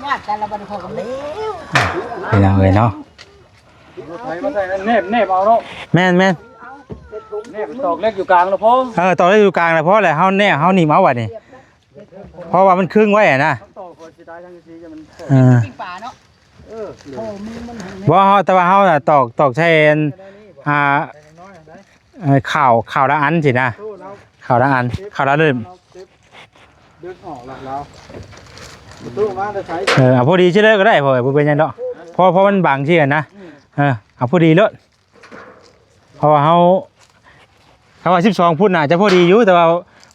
ຍາດກັນລະບັດນີ້ ພໍກັນແລ້ວ ພີ່ນ້ອງເອີຍເນາະ ແນບ ແນບເອົາເນາະ ແມ່ນໆ ແນບຕອກເຫຼັກຢູ່ກາງລະພໍ ເອີ ຕອກເຫຼັກຢູ່ກາງລະພໍແຫຼະ ເຮົາແນບ ເຮົາໜີບເອົາບັດນີ້ ເພາະວ່າມັນຄຶງໄວ້ຫັ້ນນະ ເອີ ບໍ່ ເຮົາ ແຕ່ວ່າເຮົານະຕອກ ຕອກໃສ່ອັນ ອ່າ ເອີ ຂ່າວ ຂ່າວລະອັນຊີ້ນະ ຂ່າວລະອັນ ຂ່າວລະເຫຼັ້ມ ດຶງອອກລະລາວ ປະຕູມາແຕ່ໃສ ເອີ ເອົາພໍດີຊິເລີຍກໍໄດ້ ເພາະວ່າບໍ່ເປັນຫຍັງດອກ ເພາະ ເພາະມັນບາງຊີ້ຫັ້ນນະ ເອີ ເອົາພໍດີໂລດ ເພາະວ່າເຮົາ ຄຳວ່າສິບສອງຟຸດໜ້າຈະພໍດີຢູ່ ແຕ່ວ່າ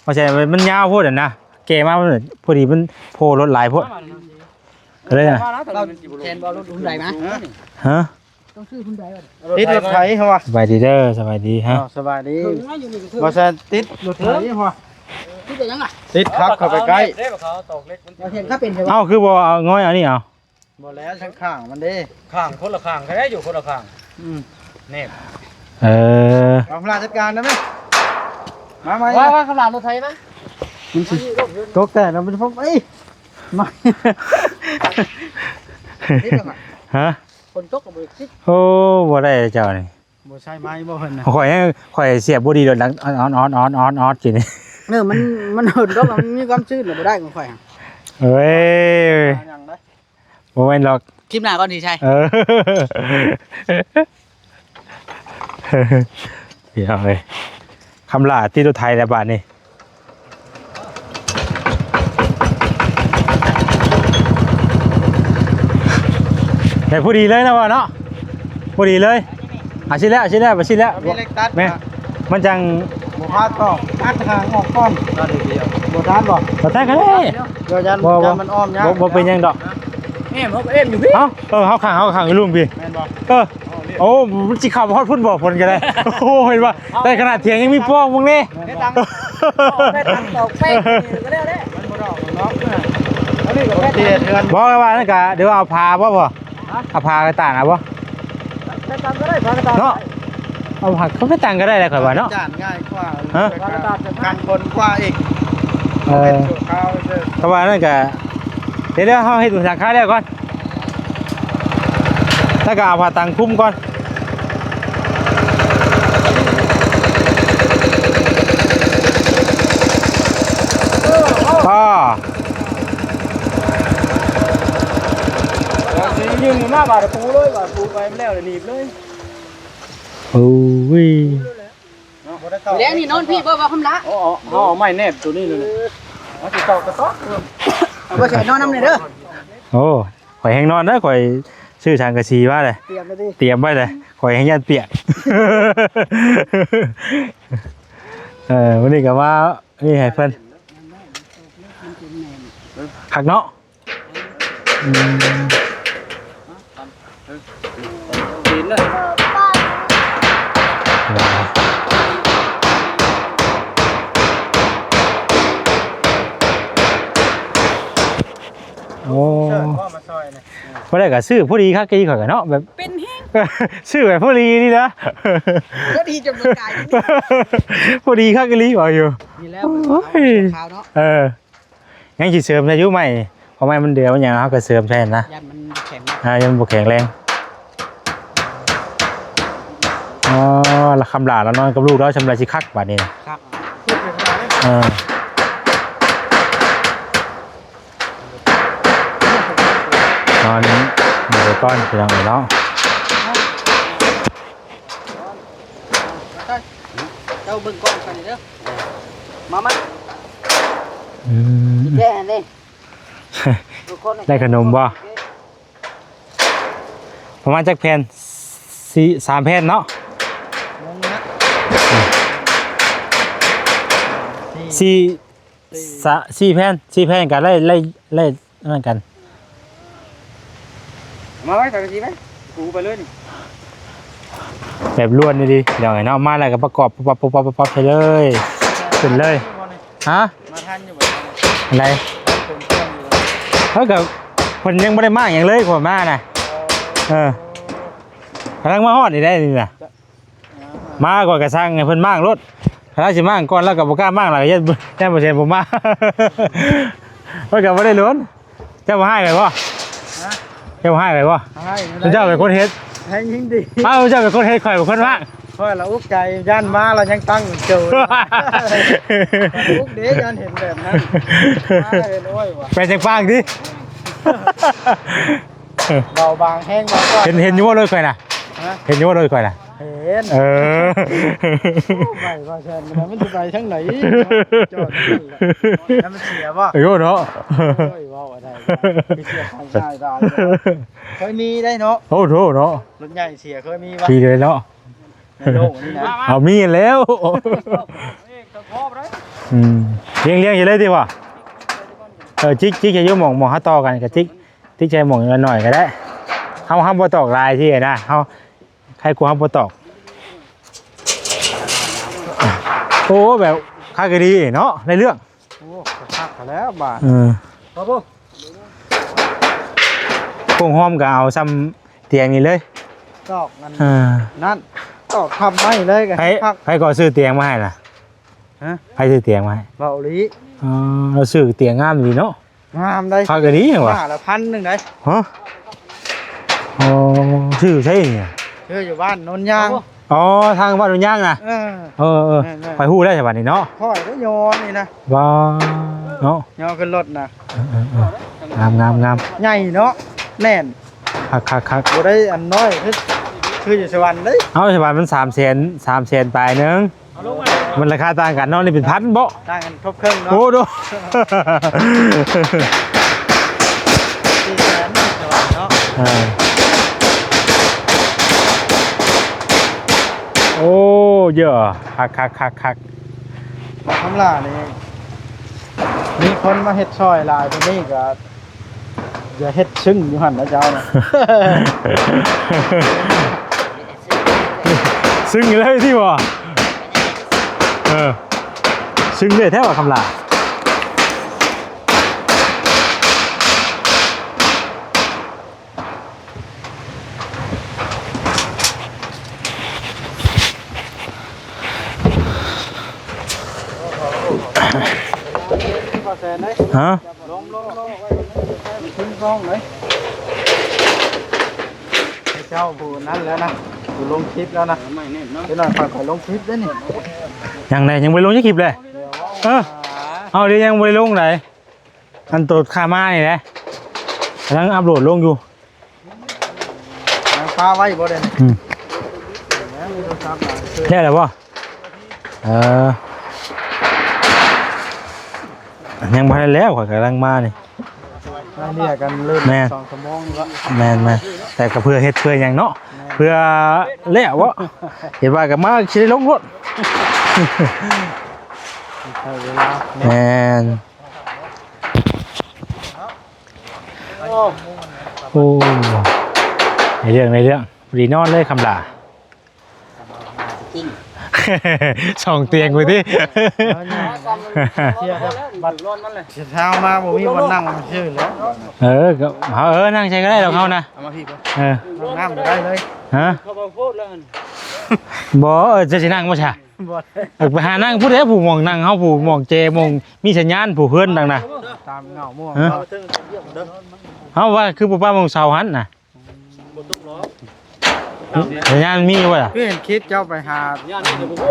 ວ່າຊິ ມັນຍາວໂພດຫັ້ນນະ ແກ່ມາມັນພໍດີ ມັນໂພລົດຫຼາຍໂພດ ກໍເລີຍ ແຂນບໍ່ລົດຮຸນໃດມາ ຮະ ຕ້ອງຊື້ຮຸນໃດ ຕິດລົດໄຖເຮົາວ່າ ສະບາຍດີເດີ ສະບາຍດີ ຮະ ສະບາຍດີ ບໍ່ແຊນຕິດລົດໄຖເຮົາວ່າ ຕິດຫຍັງລະ ຕິດຂັບເຂົ້າໄປໃກ້ ເອົາ ຄືບໍ່ເອົາ ງ່ອຍເອົານີ້ເອົາ ບໍ່ແລ້ວ ທາງຂ້າງມັນເດ້ ຂ້າງຄົນລະຂ້າງກໍໄດ້ ຢູ່ຄົນລະຂ້າງ ອືມ ແນບ ເອີ ເອົາ ຄຳຫຼາດຈັດການໄດ້ໄໝ ມາໃໝ່ ວ່າ ວ່າ ຄຳຫຼາດລົດໄຖມາ ມັນຊິຕົກແຕກແລ້ວ ມັນ ເອີຍ ມາ ຮະ ຝົນຕົກກໍບໍ່ໄດ້ຕິດ ໂອ້ ບໍ່ໄດ້ເຈົ້ານີ້ ບໍ່ໃຊ້ໄມ້ບໍ່ເພິ່ນນະ ຂ້ອຍ ຂ້ອຍສຽບບໍ່ດີໂດດຫຼັງ ອອດໆໆໆໆ ກິນ ເອີ ມັນ ມັນຝົນຕົກ ມັນມີຄວາມຊື້ນ ບໍ່ໄດ້ຂອງຂ້ອຍ ເອີຍ ບໍ່ແມ່ນດອກ ຄລິບໜ້າກ່ອນ ທີ່ໃຊ້ ເອີ ພີ່ນ້ອງເອີຍ ຄຳຫຼາດຕິດລົດໄຖແລ້ວບາດນີ້ ໄດ້ພໍດີເລີຍນະວ່າເນາະ ພໍດີເລີຍ ອາຊິແລ້ວ ອາຊິແລ້ວ ອາຊິແລ້ວ ມີເຫຼັກຕັດ ແມ່ນ ມັນຈັ່ງ ບໍ່ພາດກໍຕັດຫາງອອກກ່ອນ ຕັດດຽວ ບໍ່ຕັດບໍ່ ບໍ່ຕັດກໍໄດ້ ດຽວຢ້ານ ບໍ່ ບໍ່ ຢ້ານມັນອ້ອມຍາກ ບໍ່ ບໍ່ເປັນຫຍັງດອກ ແອ້ມ ເຮົາກໍແອ້ມຢູ່ພີ້ ເອົ້າ ເອີ ເຮົາຂ້າງ ເຮົາຂ້າງຢູ່ລຸ່ມພີ້ ແມ່ນບໍ່ ເອີ ໂອ້ ມັນຊິເຂົ້າຮອດພຸ້ນບໍ່ ຝົນກໍໄດ້ ໂອ້ ເຫັນບໍ່ ແຕ່ຂະໜາດຖຽງຍັງມີປອງເບິ່ງແດ່ ເຮັດຫຍັງ ເຮັດຫຍັງຕອກແປ້ງນີ້ກໍແລ້ວແຫຼະ ມັນບໍ່ດອກເນາະ ອັນນີ້ກໍແມ່ນ ບໍ່ ວ່ານັ້ນກະ ດຽວເອົາຜ້າບໍ່ ເອົາຜ້າກະຕ່າງເອົາບໍ່ ກະຕ່າງກໍໄດ້ ຜ້າກະຕ່າງ ເນາະ ເອົາຜ້າ ເອົາກະຕ່າງກໍໄດ້ແຫຼະ ຂ້ອຍວ່າເນາະ ຈານງ່າຍກວ່າ ຮະ ກັນຝົນກວ່າອີກ ເອີ ເປັນຊົ່ວຄາວເດີ ເພາະວ່ານັ້ນກະ ດຽວເຮົາເຮັດຫຼັງຄາແລ້ວກ່ອນ ແລ້ວກໍເອົາຜ້າຕັງຄຸມກ່ອນ ພໍ ຊິຍື່ນມາບາດປູເລີຍ ບາດປູໄປມັນແລ້ວ ແລ້ວໜີບເລີຍ ໂອ້ຍ ແລ້ວນີ້ນອນພີ້ບໍ່ ບໍ່ຄຳລະ ເອົາ ເອົາ ເອົາໄມ້ແນບໂຕນີ້ເລີຍ ເຮົາຊິຕອກກະຕອກ ເອົາໄປໃສ່ນອນນຳແດ່ເດີ ໂອ້ ຂ້ອຍແຮງນອນເດີ ຂ້ອຍຊື້ສັງກະສີມາເລີຍ ຕຽມໄວ້ເລີຍ ຂ້ອຍແຮງຢ້ານປຽກ ເອີ ມື້ນີ້ກໍມານີ້ໃຫ້ເພິ່ນ ຄັກເນາະ ອືມ ໂອ້ ບໍ່ໄດ້ກໍຊື້ພໍດີຄັກອີ່ຫຼີ ຂ້ອຍກໍເນາະ ແບບ ເປັນແຮງ ຊື້ແບບພໍດີນີ້ນະ ພໍດີຈົນເໝືອນກາຍ ພໍດີຄັກອີ່ຫຼີວ່າຢູ່ ນີ້ແຫຼະ ໂອ້ຍ ຂາວເນາະ ເອີ ຍັງຊິເສີມໃສ່ຢູ່ໄມ້ ເພາະໄມ້ມັນເດືອມັນຫຍັງ ເຮົາກໍເສີມໃສ່ຫັ້ນນະ ຢ້ານມັນແຂງ ອ່າ ຢ້ານມັນບໍ່ແຂງແຮງ ອໍ ລະຄຳຫຼາລະນອນກັບລູກລາວ ຊຳໃດຊິຄັກບາດນີ້ ຄັກ ເອີ ນອນໄປກ່ອນ ພີ່ນ້ອງເອີຍເນາະ. ເຈົ້າເບິ່ງກ້ອງຂ້ອຍນີ້ເດີ ມາ ມາ ອືມ ແກະຫັ້ນເດ້ ໄດ້ຂະໜົມບໍ່? ປະມານຈັກແຜ່ນ? ສີ່ ສາມແຜ່ນເນາະ ສີ່ ສະ ສີ່ແຜ່ນ ສີ່ແຜ່ນກໍໄດ້ ໄດ້ ໄດ້ ອັນນັ້ນກັນ ມາໄວ້ ສັງກະສີໄວ້ ປູໄປເລີຍນີ້ ແບບລວນດີໆ ພີ່ນ້ອງເອີຍເນາະ ມາແລ້ວກໍປະກອບ ປັບໆໆໆ ໃສ່ເລີຍ ຂຶ້ນເລີຍ ຮະ ມາທັນຢູ່ບໍ່? ອັນໃດ? ເອີ ກໍເພິ່ນຍັງບໍ່ໄດ້ມາຫຍັງເລີຍ ຂ້ອຍມານະ ເອີ ກຳລັງມາຮອດນີ້ໄດ໋ນີ້ນະ. ມາກ່ອນກະສັ່ງໃຫ້ເພິ່ນມ້າງໂລດ ຄັນລາວຊິມ້າງກ່ອນ ລາວກໍບໍ່ກ້າມ້າງ ລາວກໍຢ້ານ ຢ້ານບໍ່ແຊນບໍ່ມາ ເພິ່ນກໍບໍ່ໄດ້ໂລນ ເຈົ້າບໍ່ຮ້າຍໄປບໍ່? ຮະ? ເຈົ້າບໍ່ຮ້າຍໄປບໍ່? ຮ້າຍ ເຈົ້າເປັນຄົນເຮັດ ແຮງຍິ່ງດີ. ເອົ້າ ເຈົ້າເປັນຄົນເຮັດ ຂ້ອຍເປັນຄົນວາງ. ຂ້ອຍລະອຸກໃຈ ຢ້ານມາລະຍັງຕັ້ງໂຈ ອຸກເດ້ ຢ້ານເຫັນແບບນັ້ນ ມາເຫັນ ໂອ້ຍວ່າ ແປນຈັ່ງປາງຕິ. ເບົາບາງແຮງບໍ່ ເຫັນ ເຫັນຢູ່ບໍ່ລົດຂ້ອຍນະ? ຮະ? ເຫັນຢູ່ບໍ່ລົດຂ້ອຍນະ? ເຫັນ ເອີ ໂອ້ ໄປວ່າຊັ້ນ ມັນຊິໄປທາງໃດ? ຈອດນັ້ນແຫຼະ ແລ້ວມັນເສຍບໍ່? ໂອ້ເນາະ ໂອ້ຍ ເວົ້າໄດ້ ເສຍຂອງງ່າຍດາຍ ເຄີຍມີໄດ້ເນາະ. ໂອ້ໂທເນາະ ລົດໃຫຍ່ເສຍເຄີຍມີບໍ່? ມີເລີຍເນາະ ໃນໂລກນີ້ນະ ເອົາມີແລ້ວ ອືມ ລ້ຽງໆຢູ່ເລີຍຕິວ່າ? ເອີ ຈິກ ຈິກໃສ່ຢູ່ໝ່ອງ ໝ່ອງເຮົາຕໍ່ກັນກະຈິກ ຈິກໃສ່ໝ່ອງໜ້ອຍໆກະໄດ້ ເຮົາ ເຮົາບໍ່ຕອກຫຼາຍຊີ້ນະ ເຮົາ ໃຄກວ່າເຮົາບໍ່ຕອກ. ໂອ້ ແບບຄັກອີ່ຫຼີເນາະ ໃນເລື່ອງ ໂອ້ ຄັກແລ້ວບາດ ເອີ ໂປ່ງຮ່ອມກະເອົາຊ່ຳຕຽງນີ້ເລີຍ ຕອກອັນ ເອີ ນັ້ນ ຕອກທັບໄມ້ເລີຍກະ ໃຜ ຄັກ ໃຜກໍຊື້ຕຽງມາໃຫ້ນະ? ຮະ? ໃຜຊື້ຕຽງມາໃຫ້? ເບົາຫຼີ ອໍ ລາວຊື້ຕຽງງາມດີເນາະ. ງາມໄດ໋ ຄັກອີ່ຫຼີຫຍັງວະ ໜ້າລະພັນໜຶ່ງໄດ໋. ຮະ? ອໍ ຊື້ໃສນີ້? ຊື້ຢູ່ບ້ານໂນນຍາງ. ອໍ ທາງບ້ານໂນນຍາງນະ. ເອີ ເອີ ເອີ ແມ່ນໆ ຂ້ອຍຮູ້ແລ້ວ ສະບາດນີ້ເນາະ ຂ້ອຍໄດ້ຍ້ອນນີ້ນະ. ວ້າ ເນາະ ຍ້ອນຂຶ້ນລົດນະ. ເອີ ເອີ ເອີ ງາມໆໆ ໃຫຍ່ເນາະ ແໜ້ນ ຄັກໆໆ ບໍ່ໄດ້ອັນນ້ອຍ ຄື ຄືຢູ່ສະຫວັນເດ້. ເອົ້າ ສະຫວັນມັນສາມແສນ ສາມແສນປາຍໜຶ່ງ. ມັນລາຄາຕ່າງກັນເນາະ ນີ້ເປັນພັນເບາະ ຕ່າງກັນຄົບເຄິ່ງເນາະ. ໂອ້ໂດ ສີ່ແສນເນາະ ເອີ ໂອ້ ເຢີ ຄັກໆໆໆ ບັກຄຳຫຼ້ານີ້ ມີຄົນມາເຮັດຊ່ອຍຫຼາຍກວ່ານີ້ກະ ຢ່າເຮັດຊຶ້ງຢູ່ຫັ້ນນະເຈົ້ານະ. ຊຶ້ງເລີຍຕິບໍ່? ເອີ ຊຶ້ງເລີຍແທ້ວ່າຄຳຫຼ້າ. ຮະ? ເຈົ້າຜູ້ນັ້ນແລ້ວນະ ຜູ້ລົງຄລິບແລ້ວນະ ເຈົ້າໜ້ອຍຂ້ອຍ ຂ້ອຍລົງຄລິບເດ້ນີ້. ຍັງໃດ ຍັງບໍ່ໄດ້ລົງຈັກຄລິບເລີຍ. ເອີ ເອົາເດ ຍັງບໍ່ໄດ້ລົງໃດ. ອັນໂຕຂາມານີ້ແຫຼະ ກຳລັງອັບໂຫຼດລົງຢູ່. ຍັງຄາໄວ້ບໍ່ໄດ້? ອືມ ແລ້ວແລ້ວບໍ່? ເອີ ຍັງບໍ່ທັນແລ້ວ ຂ້ອຍກຳລັງມານີ້. ມາເລຍກັນເລີ່ມ ແມ່ນ ສອງຊົ່ວໂມງນີ້. ແມ່ນໆ ແຕ່ກໍເພື່ອເຮັດເພື່ອຫຍັງເນາະ ແມ່ນ ເພື່ອແລ້ວເບາະ ເຮັດວ່າກໍມາຊິໄດ້ລົງໂລດ. ໃຊ້ເວລາເນາະ ແມ່ນ. ໂອ້ ໃນເລື່ອງ ໃນເລື່ອງ ພໍດີນອນເລີຍຄຳຫຼ້າ. ສອງຕຽງພຸ້ນຕິ ເສຍແບບບັດເຊົ້າມາບໍ່ມີບ່ອນນັ່ງຊື່ແລ້ວ. ເອີ ກໍເຮົາ ເອີ ນັ່ງໃສກໍໄດ້ດອກເຮົານະ. ເອົາມາພີ້ ເອີ ນັ່ງກໍໄດ້ເລີຍ. ຮະ? ບໍ່ ເອີ ເຈົ້າຊິນັ່ງບໍ່ຊະ? ບໍ່ ເອີ ໄປຫານັ່ງພຸ້ນແຫຼະ ຜູ້ໝ່ອງນັ່ງເຮົາ ຜູ້ໝ່ອງແຈ ໝ່ອງມີສັນຍານ ຜູ້ເຮືອນນັ້ນນະ ຕາມເຫງົາມ່ວງ. ຮະ? ເຮົາວ່າຄືບໍ່ປະໝ່ອງເສົາຫັ້ນນະ ບໍ່ຕົກຫຼອກ ສັນຍານມີຢູ່ບໍ່ລະ? ຄືເຫັນຄລິບເຈົ້າໄປຫາ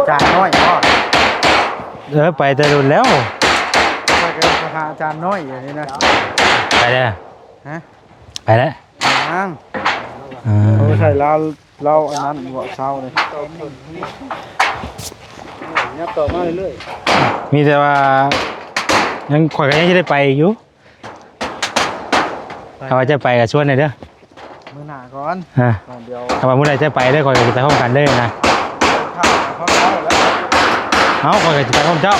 ຈານນ້ອຍບໍ? ເອີ ໄປແຕ່ດົນແລ້ວ ຂ້ອຍກໍໄປຫາອາຈານນ້ອຍຢູ່ນີ້ນະ. ໄປແລ້ວ? ຮະ? ໄປແລ້ວ ຍັງ. ເອີ ໂອ້ ໃສ່ລາວ ລາວອັນນັ້ນບໍ່ເຊົາເລີຍ ຍັບຕໍ່ມາເລື້ອຍໆ. ມີແຕ່ວ່າຍັງ ຂ້ອຍກໍຍັງຊິໄດ້ໄປຢູ່. ຖ້າວ່າຈະໄປກໍຊວນແດ່ເດີ ມື້ໜ້າກ່ອນ. ຮະ? ດຽວ ຖ້າວ່າມື້ໃດຈະໄປເດີ ຂ້ອຍກໍຊິໄປພ້ອມກັນເລີຍນະ. ເອົາ ຂ້ອຍກໍຊິໄປພ້ອມເຈົ້າ.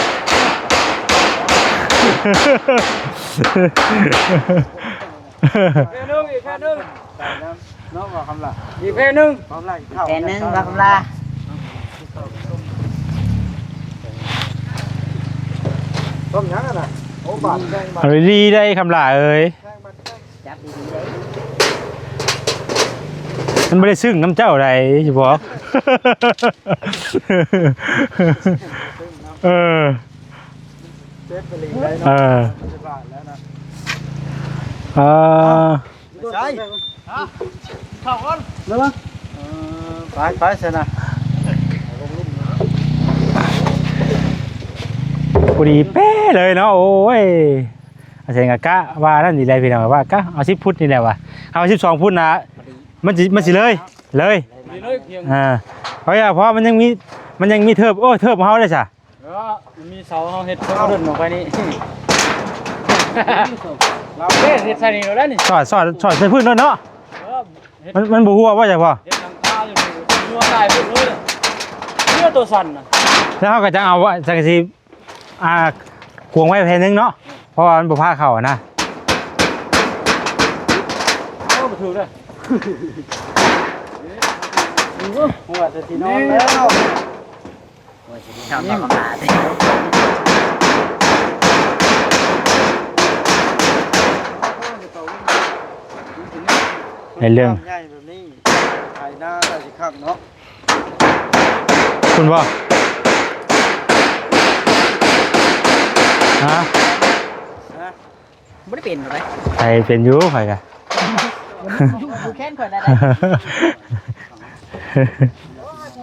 ເທື່ອໜຶ່ງ ອີກເທື່ອໜຶ່ງ ໄປນຳເນາະ ວ່າຄຳລາ ອີກເທື່ອໜຶ່ງ ຄຳລາ ອີກເທື່ອໜຶ່ງ ວ່າຄຳລາ. ຕົ້ມຫຍັງຫັ້ນນະ? ໂອ້ ບາດແຂ່ງບາດ ເອົາດີໆໄດ໋ ຄຳລາເອີຍ. ຈັບດີໆເດີ ມັນບໍ່ໄດ້ຊຶ້ງນຳເຈົ້າໃດ໋ ຊິບອກ. ເອີ ເຈັບໄປລີ້ໄດ໋ເນາະ. ເອີ ມັນຊິບາດແລ້ວນະ. ອ່າ ໃສ່ ຮະ ເຂົ້າກ່ອນ ເດີ ເອີ ໄປ ໄປຊັ້ນນະ ພໍດີເປະເລີຍເນາະ. ໂອ້ຍ ອາເຊນກະກະວ່ານັ້ນນີ້ແຫຼະພີ່ນ້ອງ ວ່າກະເອົາສິບຟຸດນີ້ແຫຼະວ່າ ເອົາສິບສອງຟຸດນະ ມັນຊິ ມັນຊິເລີຍ ເລີຍ ເລີຍພຽງ ອ່າ ເພາະວ່າ ເພາະມັນຍັງມີ ມັນຍັງມີເທີບ ໂອ້ ເທີບຂອງເຮົາເດ້ຊະ ເອີ ມັນມີເສົາ ເຮົາເຮັດເສົາເດີນອອກໄປນີ້ ເຮົາເຮັດໃສ່ນີ້ໂລດແລ້ວນີ້ ສອດ ສອດ ສອດໃສ່ພື້ນໂລດເນາະ ເອີ ມັນ ມັນບໍ່ຮົ່ວບໍ່ ຈັກພໍ ເຮັດຫຼັງຄາຢູ່ນີ້ ຮົ່ວຫຼາຍພຸ້ນເລີຍ ເຫຼືອໂຕສັ້ນນະ ແລ້ວເຮົາກໍຈະເອົາສັງກະສີ ອ່າ ກວງໄວ້ແຜ່ນໜຶ່ງເນາະ ເພາະວ່າມັນບໍ່ພາເຂົ້ານະ ໂອ້ ບໍ່ຖືກເດ້ ຫົວຈະຊິນອນແລ້ວ. ໂອ້ຍ ຊິໄດ້ນອນກັບໝາຕິ ໃນເລື່ອງ ນ້ຳໃຫຍ່ແບບນີ້ ໄຖນາກໍຊິຄັກເນາະ ພຸ້ນບໍ່ ຮະ ຮະ? ບໍ່ໄດ້ເປັນດອກ ໄປເປັນຢູ່ ຂ້ອຍກະ ຢູ່ແຂນຂ້ອຍໄດ້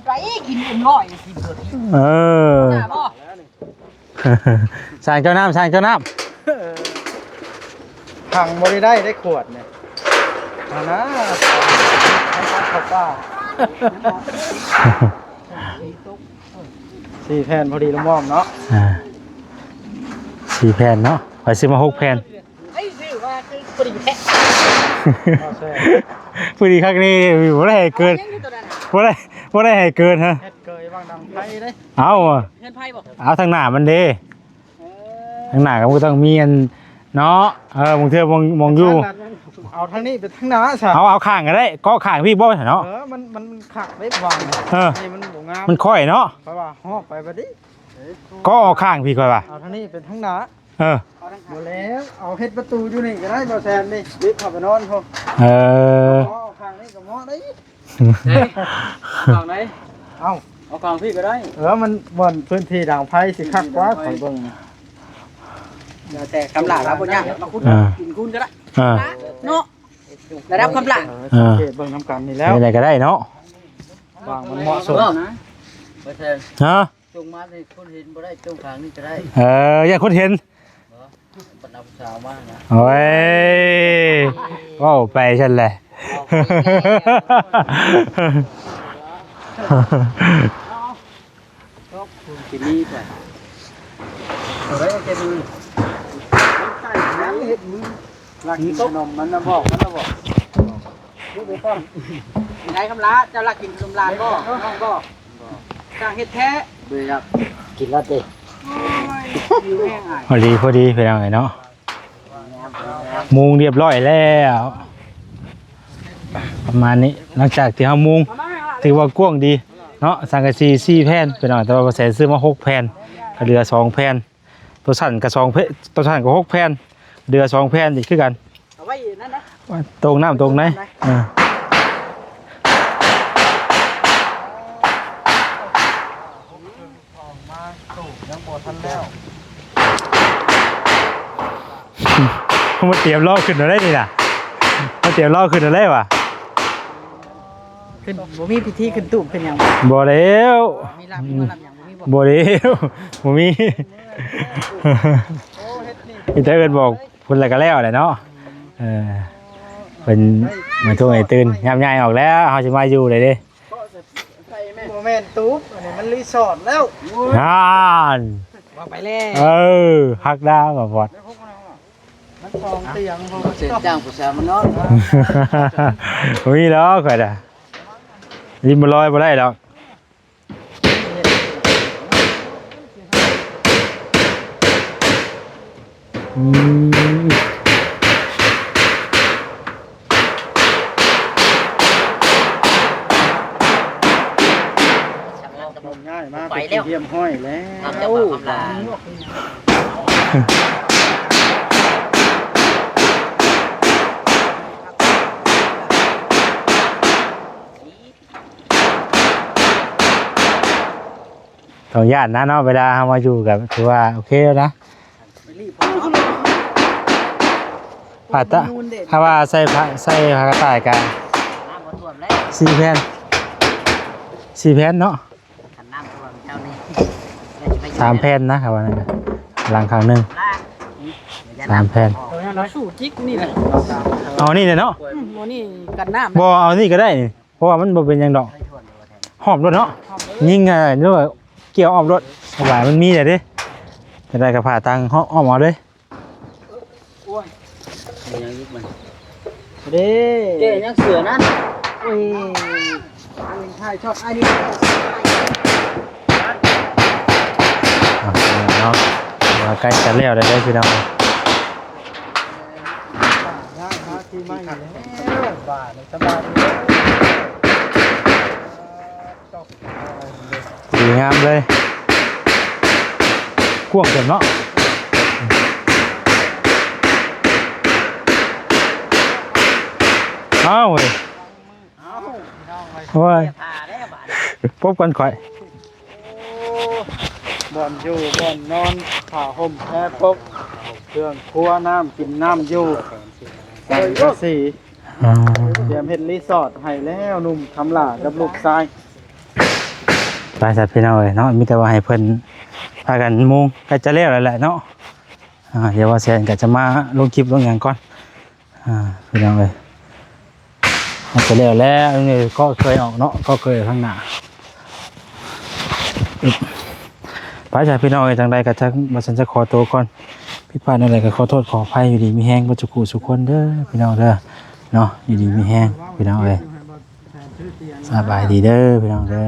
ໄປກິນເອັມຮ້ອຍ ເອີ ສ້າງເຈົ້ານ້ຳ ສ້າງເຈົ້ານ້ຳ ຖັງບໍ່ໄດ້ໄດ້ ໄດ້ຂວດນີ້ ອັນນະ ເຂົ້າປ່າ ສີ່ແຜ່ນພໍດີລະມ່ອມເນາາະ ອ່າ ສີ່ແຜ່ນເນາະ ຂ້ອຍຊື້ມາຫົກແຜ່ນ ເອີຍ ຊື້ມາຄືພໍດີແທ້ ພໍດີຄັກນີ້ ບໍ່ໄດ້ໃຫ້ເກີນ ບໍ່ໄດ້ ບໍ່ໄດ້ໃຫ້ເກີນຮະ ເຮັດເກີຍວາງດັງໄຟເດ້ ເອົາ ເຮືອນໄຟບໍ່ ເອົາທາງໜ້າມັນເດ້ ເອີ ທາງໜ້າກໍຕ້ອງມີອັນເນາະ ເອີ ບາງເທື່ອມອງ ມອງຢູ່ ເອົາທາງນີ້ໄປທາງໜ້າຊະ ເອົາ ເອົາຂ້າງກໍໄດ້ ເກາະຂ້າງພີ້ບໍ່ເນາະ ເອີ ມັນ ມັນ ມັນຄັກເດ້ວາງ ເອີ ໃຫ້ມັນບໍ່ງາມ ມັນຄ່ອຍເນາະ ເພາະວ່າຮອກໄປບັດນີ້ ເກາະເອົາຂ້າງພີ້ຂ້ອຍວ່າ ເອົາທາງນີ້ໄປທາງໜ້າ ເອີ ບໍ່ແລ້ວ ເອົາເຮັດປະຕູຢູ່ນີ້ກໍໄດ້ ບໍ່ແຊນນີ້ ເດັກເຂົ້າໄປນອນພຸ້ນ ເອີ ເອົາຂ້າງນີ້ກໍເໝາະໄດ້ ເອີ ເອົາຂ້າງໃດ ເອົາ ເອົາຂ້າງພີ້ກໍໄດ້ ເອີ ມັນບ່ອນພື້ນທີ່ດັງໄຟຊິຄັກກວ່າ ຂ້ອຍເບິ່ງ ແລ້ວແຕ່ຄຳຫຼາລາວບໍ່ຍາກ ມາຂຸດ ອ່າ ກິນຄູນກໍໄດ້ ອ່າ ເນາະ ລະດັບຄຳຫຼາ ອ່າ ສັງເກດເບິ່ງນຳກັນນີ້ແລ້ວ ແນວໃດກໍໄດ້ເນາະ ວາງມັນເໝາະສົມ ເອີ ນະ ບໍ່ແຊນ ຮະ ຈົ່ງມາໃຫ້ຄົນເຫັນບໍ່ໄດ້ ຈົ່ງຂ້າງນີ້ກໍໄດ້ ເອີ ຢ້ານຄົນເຫັນ ບໍ່ ບັນດາຜູ້ສາວມານະ ໂອ້ຍ ເວົ້າໄປຊັ້ນແຫຼະ ເວົ້າໄປແລ້ວ ເອົາ ເອົາ ເອົາ ເອົາ ເອົາ ເອົາ ເອົາ ເອົາ ເອົາ ເອົາ ເອົາ ເອົາ ເອົາ ເອົາ ເອົາ ເຮັດມື ລັກກິນຂະໜົມມັນນະ ບອກມັນນະ ບອກ ໄດ້ຄຳຫຼາ ເຈົ້າລັກກິນຂະໜົມຫຼານບໍ່ ນ້ອງບໍ່ ຊ່າງເຮັດແທ້ ບໍ່ຢາກກິນລະຕິ ໂອ້ຍ ຫິວແຮງອ້າຍ ພໍດີ ພໍດີ ພີ່ນ້ອງເອີຍເນາະ ມຸງຮຽບຮ້ອຍແລ້ວ ປະມານນີ້ ຫຼັງຈາກທີ່ເຮົາມຸງ ຖືວ່າກວ້າງດີເນາະ ສັງກະສີສີ່ແຜ່ນ ພີ່ນ້ອງ ແຕ່ວ່າບໍ່ແສນຊື້ມາຫົກແຜ່ນ ກໍເຫຼືອສອງແຜ່ນ ຕົວສັ້ນກໍສອງແຜ່ນ ຕົວສັ້ນກໍຫົກແຜ່ນ ເຫຼືອສອງແຜ່ນອີກຄືກັນ ເອົາໄວ້ນັ້ນນະ ຕົງນ້ຳຕົງໃນ ເອີ ອອກມາໂຕຍັງບໍ່ທັນແລ້ວ ມາຕຽມລໍ້ຂຶ້ນເອົາໄດ້ນີ້ນະ ມາຕຽມລໍ້ຂຶ້ນເອົາໄດ້ຫວາ ຂຶ້ນ ບໍ່ມີພິທີຂຶ້ນຕູບຂຶ້ນຫຍັງ ບໍ່ແລ້ວ ມີລຳມີໝໍລຳຫຍັງບໍ່ມີບໍ່ ບໍ່ແລ້ວ ບໍ່ມີ ມີແຕ່ເອີ້ນບອກ ພຸ້ນແລ້ວກໍແລ້ວແຫຼະເນາະ ເອີ ເພິ່ນມາທົວງໃຫ້ຕື່ນ ຍາມຍ້າຍອອກແລ້ວ ເຮົາຊິມາຢູ່ໄດ້ເດ້ ບໍ່ແມ່ນຕູບ ອັນນີ້ມັນຣີສອດແລ້ວ ນັ້ນ ວ່າໄປແລ້ວ ເອີ ຮັກດາມາບອດ ມັນສອງຕຽງ ເສຍຈ້າງຜູ້ສາວມານອນ ບໍ່ມີດອກຂ້ອຍນະ ລິມບໍ່ລອຍບໍ່ໄດ້ດອກ. ອືມ ງ່າຍມາ ໄປແລ້ວ ເປັນທີ່ຮຽບຮ້ອຍແລ້ວ ຕາມເຈົ້າບ່າວຄຳຫຼານ. ຕ້ອງຢ້ານນະເນາະ ເວລາເຮົາມາຢູ່ກໍຖືວ່າໂອເຄແລ້ວນະ. ຜ້າຕາ ຖ້າວ່າໃສ່ຜ້າ ໃສ່ຜ້າກະຕ່າຍກະ ນ້ຳບໍ່ຖ້ວມແລ້ວ ສີ່ແຜ່ນ ສີ່ແຜ່ນເນາະ ຄັນນ້ຳຖ້ວມເຈົ້ານີ້ ສາມແຜ່ນນະ ຄັນວ່ານັ້ນນະ ຫຼັງຂ້າງໜຶ່ງ ສາມແຜ່ນ ເອົາສູ້ຈິກນີ້ແຫຼະ ເອົານີ້ແຫຼະເນາະ ອືມ ໂອ້ ນີ້ກັນນ້ຳ ບໍ່ ເອົານີ້ກໍໄດ້ນີ້ ເພາະວ່າມັນບໍ່ເປັນຫຍັງດອກ ຫ້ອມໂລດເນາະ ຍິງ ເອີ ຫຼືວ່າກ່ຽວອ້ອມໂລດ ສະບາຍ ມັນມີແລ້ວເດ້ ຈະໄດ້ກະຜ່າທາງ ອ້ອມເອົາເລີຍ ໂອ້ຍ ເປັນຫຍັງອີກມັນ ເດ້ ແກ້ຫຍັງເສື້ອນັ້ນ ໂອ້ຍ ເປັນທ້າຍຊອດອ້າຍນີ້ ອ່ະ ເນາະ ວ່າໃກ້ຈະແລ້ວແລ້ວເດີພີ່ນ້ອງ ດີງາມເລີຍ ກວ້າງເຕີບເນາະ ອ້າວເວີຍ ໂອ້ຍ ພົບກັນຂ້ອຍ ບ່ອນຢູ່ບ່ອນນອນ ຜ້າຫົ່ມແພປົກ ເຄື່ອງຄົວ ນ້ຳກິນນ້ຳຢູ່ ສັງກະສີ ຕຽມເຮັດຣີສອດໃຫ້ແລ້ວ ໜຸ່ມຄຳຫຼ້າກັບລູກຊາຍ ໄປຊະພີ່ນ້ອງເອີຍເນາະ ມີແຕ່ວ່າໃຫ້ເພິ່ນພາກັນມຸງ ໃກ້ຈະແລ້ວແລ້ວແຫຼະເນາະ ອ່າ ດຽວວ່າແຊນກໍຈະມາລົງຄລິບລົງຫຍັງກ່ອນ ອ່າ ພີ່ນ້ອງເອີຍ ມັນຈະແລ້ວແລ້ວ ນີ້ກໍເຄີຍອອກເນາະ ກໍເຄີຍຂ້າງໜ້າ ໄປຊະພີ່ນ້ອງເອີຍ ຈັ່ງໃດກໍຈະ ວ່າຊັ້ນຈະຂໍໂຕກ່ອນ ຜິດພາດແນວໃດກໍຂໍໂທດຂໍອະໄພ ຢູ່ດີມີແຮງເບິດສູ່ຄູ່ສູ່ຄົນເດີພີ່ນ້ອງເດີ ເນາະ ຢູ່ດີມີແຮງພີ່ນ້ອງເອີຍ ສະບາຍດີເດີພີ່ນ້ອງເດີ.